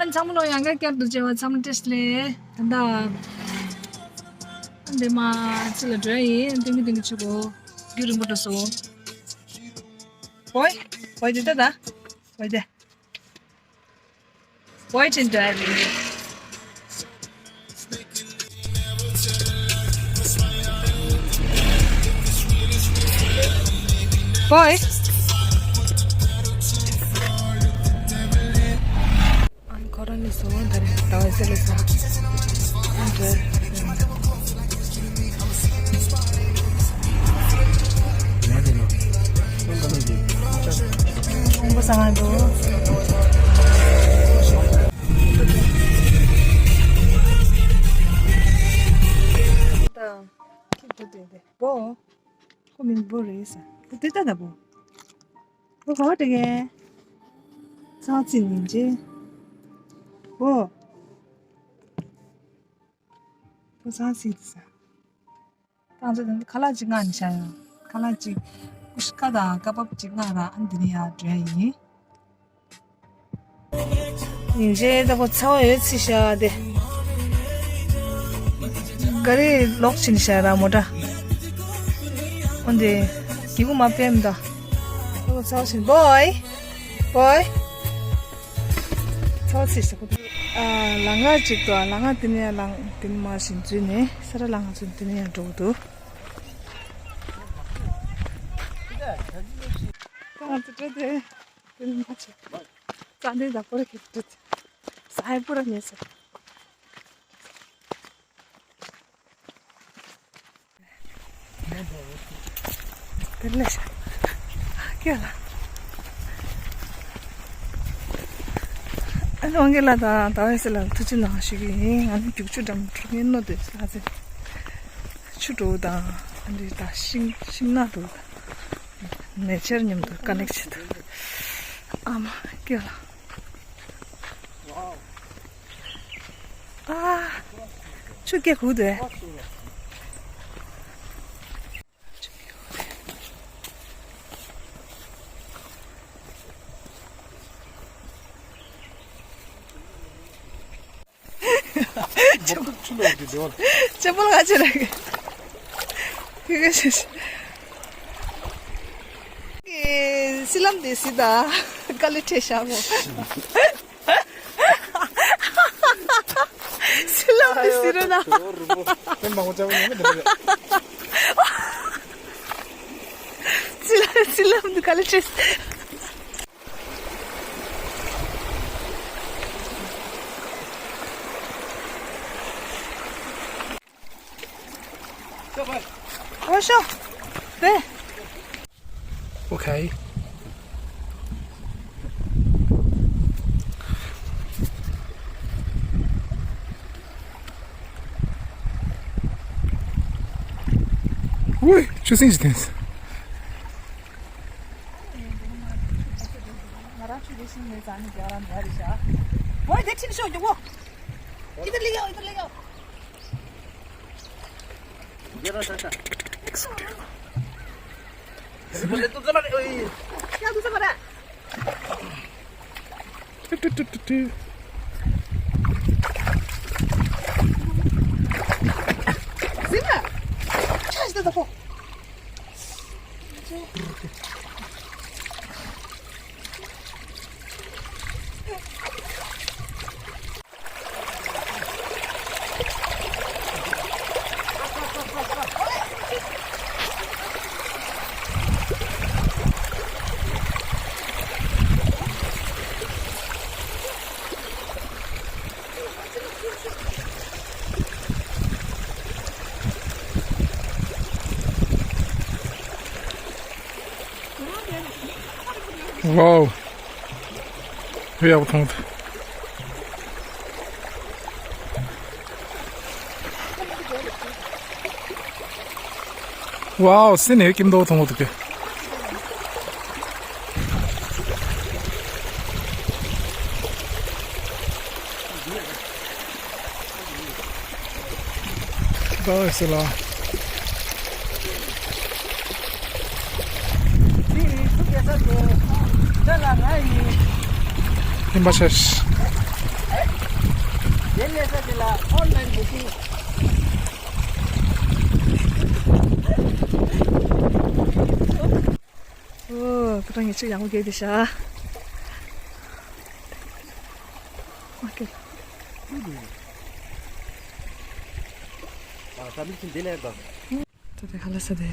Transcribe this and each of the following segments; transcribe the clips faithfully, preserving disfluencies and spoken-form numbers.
ཨ་ཚང་མ་ལོ་ཡང་བསྐྱར་བསྐྱར་དུ་མཇལ་བ་ཚང་མ་བཀྲ་ཤིས་བདེ་ལེགས། ད་ལྟ་འདི་མ་ཚི་ལ་འགྲོ་ཡིན། ཏིང་གི་ཏིང་གི་ཆུ་གོ་རྒྱུ་རིང་པོ་འགྲོ་སོང་། བོའི་བོའི་དེ་ད་ད་བོའི་དེ། Boy ཅན་འདྲ་རེད། Boy། ཨ་ནི་ཁོ་རང་ནི་སོང་ད་རེད་ཟླ་བ་ཟེར་ལ་ཟ། ཨ་འདྲ། ཁོང་པ་ས་གང་འགྲོ། ད་ཁྱི་འགྲོ་དེ་དེ་བོ། ཁོ་མིང་བོ་རེད་ས། ཁོ་དེ་ལྟ་ད་བོ། ཁོ་ག་བ་དེ་གས། ཚང་ཚིག་ཉིན་རྗེ། བོ། ཁོ་ཚང་ཚིག་དེ་ས། ཏང་ཙེ་དང་ཁ་ལག་ཅིག་མངགས་ནས་བཞག་ཡོད། ཁ་ལག་ཅིག་ཀུ་ཤུ་ཀ་དང་ཀ་བབ་ཅིག་མངགས་ར་ཨ་འདི་ནས་ཡར་འགྲོ་ཡ་ཡིན། ཉིན་རྗེ་ད་ཁོ་ཚ་བ་ཡོད་ཚི་ཤ་དེ། ག་རེ་ལོག་ཕྱིན་ཤ་ར་མོ་ཏྲ། འོན་ཏེ་གི་གུ་མ་པེམ་ད། ད་ཁོ་ཚ་བ་ཕྱིན་བོའི། བོའི། ཚོ་ཚིག་ཟེར་གོ། ཨ་ལ་ང་གཅིག་ཏུ་ཨ་ལ་ང་དེ་ནས་ལ་དེ་ནས་མ་བཞིན་འཛུལ་ནས་ས་ར་ལ་ང་ཚོ་དེ་ནས་འགྲོ་གི་འདུག་ང་ཚོ་འགྲོ་དེ་དེ་ནས་མ་ཆེ། རྩ་འདི་ད་པོ་ར་ཁེ་འགྲོ་དེ་ས་ཧའི་པོ་ར་ཉེ་ས། དེ་ལས་ཤ་ཀྱེ་ལ། ཨ་ལོང་གི་ལ་དང་ཟླ་བའི་སེ་ལ་ཐུགས་རྗེ་གནང་ཞུ་གི་ཡིན། ང་ནི་རྒྱུག་ཆུ་འགྲམ་འགྲོ་མཁན་ནོ་དེ་ལ་ཟེར། ཆུ་འགྲོ་དང་ཨ་འདི་དང་ཤིང་ཤིང་ནགས་འགྲོ་དང་ནེ་ཆར་མཉམ་དུ་ཀ་ནེག་བྱེད་དུ། ཨ་མ་ཀྱེ་ལ། ཨ། ཆུ་སྐྱེ་གུ་དེ། ཆུ་ལོག་དེ་དེ་བ། ཆེན་པོ་ལ་ཆེ་རེད། ཁི་གེ་ཤི་ཤི། སི་ལམ་དེ་སི་ད་ཀ་ལི་ཁྲེ་ཤ་མོ། སི་ལམ་དེ་སི་རོ་ན། དེ་མང་པོ་ཅག་པོ་ཉོ་གི་འདུག་ག་ལེ། སི་ལམ་སི་ལམ་དེ་ཀ་ལི་ཁྲེ། ཨོ་ཤོ། དེ། Okay. ཝེ། ཆུ་སྲིན་ཞིག་འཐེན། ང་རང་ཆུ་ལས་ཤིང་ནས་ཙང་ནི་རྒྱ་རང་འདྲ་རེད་ཤག་ཝེ། དེ་ཁྲིད་ཤོག་མགྱོགས་པོ། इधर ले आओ, इधर ले आओ। ये रहा, चाचा। क्या तुझे पता है? टु, टु, टु, टु, टु। Zina, charge the phone. Wow. ཡག་པོ་མཐོང་ཐལ། ཝའོ། སེམས་ནས་སྐྱིད་མདོག་མཐོང་གི་འདུག་གས། ཟླ་བའི་སེ་ལ། ཁྱིམ་པ་ཤ་ཤ། དེ་ལས་ས་དེ་ལ་ཨོན་ལན་བུ་ཀིང་། ཨོ། ཁོ་རང་ངེད་ཅག་ཡག་པོ་བསྡད་བསྡད་ཤག་ཨོ་ཀེ། ཨ། ས་མིག་ཆུ་འདི་ལས་འགྲོ། ད་དེ་ཁ་ལག་ཟ་དེ།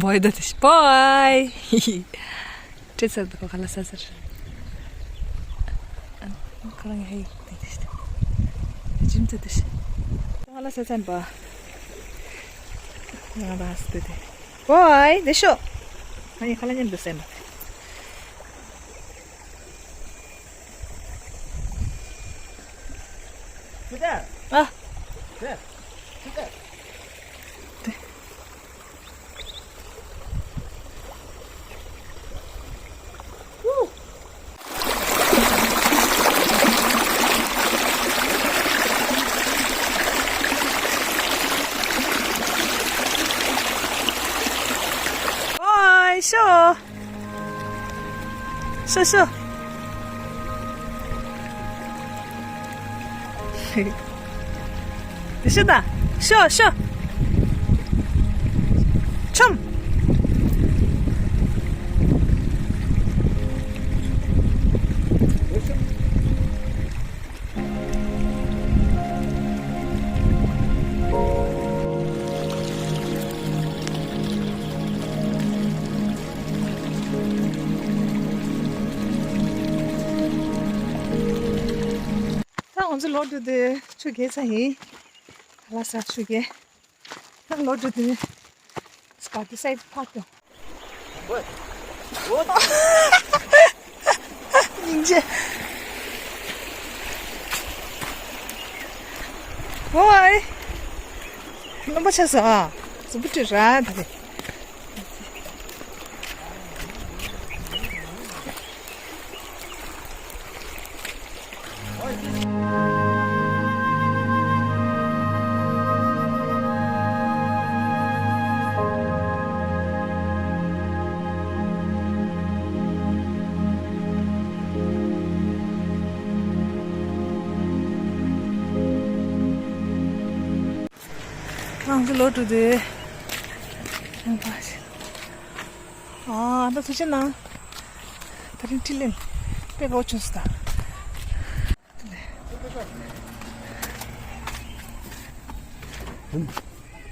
བོའི་ད་དེ་ཤི་བོའི། ཁྲིད་ཚར་འདུག་ཁ་ལག་ཟ་ཚར། ཁོ་རང་ཧེ་དེ་དེ་ཤི། ཇིམ་དེ་དེ་ཤི། ཁ་ལག་ཟ་ཚར་པ། ང་རང་ཟ་དེ་དེ། བོའི་དེ་ཤོ། ང་ཡི་ཁ་ལག་མཉམ་དུ་ཟ་མ། ཨ། ཨོའི་ཤོ། ཤོ་ཤོ། དེ་ཤོ་ད། ཤོ་ཤོ། ཆོམ། ད་ང་ཚོ་ལོག་འགྲོ་དུས་ཆུ་རྒྱས་ཚར་ཡིན། ལ་ས་ཆུ་རྒྱས། ད་ལོག་འགྲོ་དུས་སྐར་དེ་སའི་ཕར་དུ། སྙིང་རྗེ། ཝའི། རློན་པ་ཆགས་སོང་ཨ། གཟུགས་པོ་བཀྲུས་ར་ད་རེད། ང་ཚོ་ལོག་འགྲོ་དུས། ཨ། ད་ཐུགས་རྗེ་གནང་། ད་རིང་ཁྲིད་ལེན་དཔེ་དགའ་བོ་བྱུང་སོང་ད།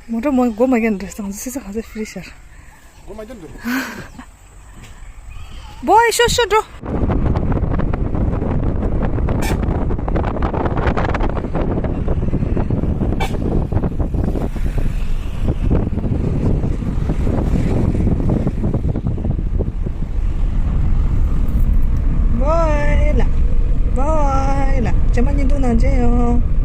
མོ་ཊ་མོ་སྒོ་མ་རྒྱག་འདྲ་སང་སི་སི་ག་ཚོད་ཧྥི་རི་ཤར། སྒོ་མ་རྒྱག་འདུག་བོའི་ཤོ་ཤོ་འགྲོ། བོའི་ལ། བོའི་ལ། ཇ་མ་ཉིན་དུ་ནང་ཇེ་ཡོང་།